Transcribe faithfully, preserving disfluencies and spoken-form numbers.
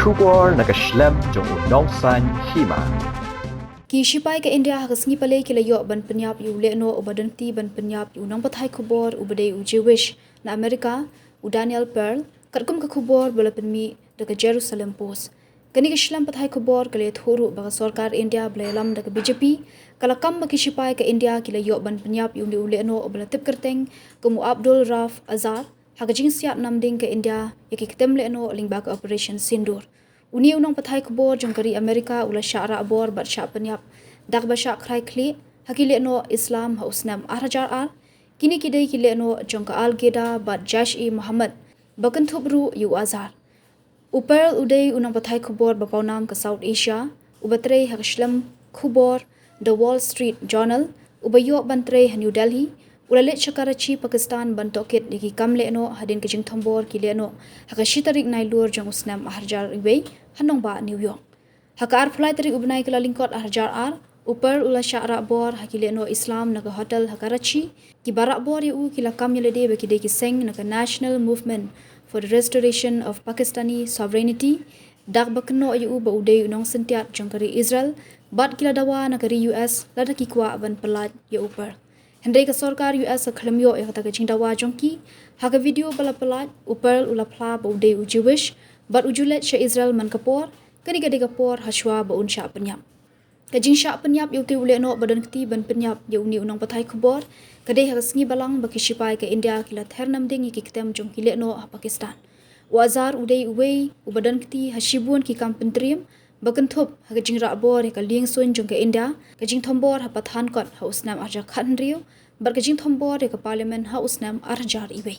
Khubor na ka shlem jong u Nongsaiñ Hima. Ki shipai ka India ha ka sngi Palei ki la ïoh ban pynïap ïa u lehnoh uba don kti ban pynïap ïa u nongpathai khubor uba dei u Jewish na Amerika, u Daniel Pearl, katkum ka khubor ba la pynmih da ka Jerusalem Post. Kane ka shlem pathai khubor ka la ïathuh ruh ba ka sorkar India ba la ïalam da ka B J P ka la kam ba ki shipai ka India ki la ïoh ban pynïap ïa une u lehnoh uba la tip kyrteng kum u Abdul Rauf Azar ha ka jingsiat namding ka India ïa ki kyntem lehnoh lyngba ka Operation Sindoor. Une u nongpathai khubor jong ka ri Amerika u la shah rah bor bad shah pynïap da kaba shah khrai khlieh ha ki lehnoh Islam ha u snem ar hajar ar. Kine ki dei ki lehnoh jong ka Al Qaeda bad Jaish-e-Mohammed, ba kynthup ruh ïa u Azar. U Pearl u dei u nongpathai khubor ba pawnam ka South Asia uba trei ha ka shlem khubor The Wall Street Journal, uba ïoh ban trei ha New Delhi. U la leit sha Karachi, Pakistan ban tohkit ïa ki kam lehnoh hadien ka jingthombor ki lehnoh ha ka shi tarik Nailur jong u snem ar hajar iwei ha nongbah New York. Ha ka arphew lai tarik u bnai Kyllalyngkot ar hajar ar, u Pearl u la shah rah bor ha ki lehnoh Islam na ka hotel ha Karachi. Kiba rah bor ïa u ki la kam ïa lade ba ki dei ki seng na ka National Movement for the Restoration of Pakistani Sovereignty, da kaba kynnoh ïa u ba u dei u nongsyntiat jong ka ri Israel, bad ki la dawa na ka ri U S lada ki kwah ban pyllait ïa u Pearl. Hynrei ka sorkar U S ka khlem ïoh ïa kata ka jingdawa jong ki. Ha ka video ba la pyllait, u Pearl u la phla ba u dei u Jewish bad u ju leit sha Israel man ka por. Kane ka dei ka por hashwa ba un shah pynïap. Ka jingshah pynïap ïa utei u lehnoh ba don kti ban pynïap ïa une u nongpathai khubor ka dei ha ka sngi Balang ba ki shipai ka India ki la ther namding ïa ki kyntem jong ki lehnoh ha Pakistan. U Azar u dei uwei uba don kti ha shibun ki kam pyntriem, ba kynthup ha ka jingrah bor ïa ka liengsuiñ jong ka India, ka jingthombor ha Pathankot ha u snem ar hajar khathynriew bad ka jingthombor ïa ka Parliament ha u snem ar hajar iwei.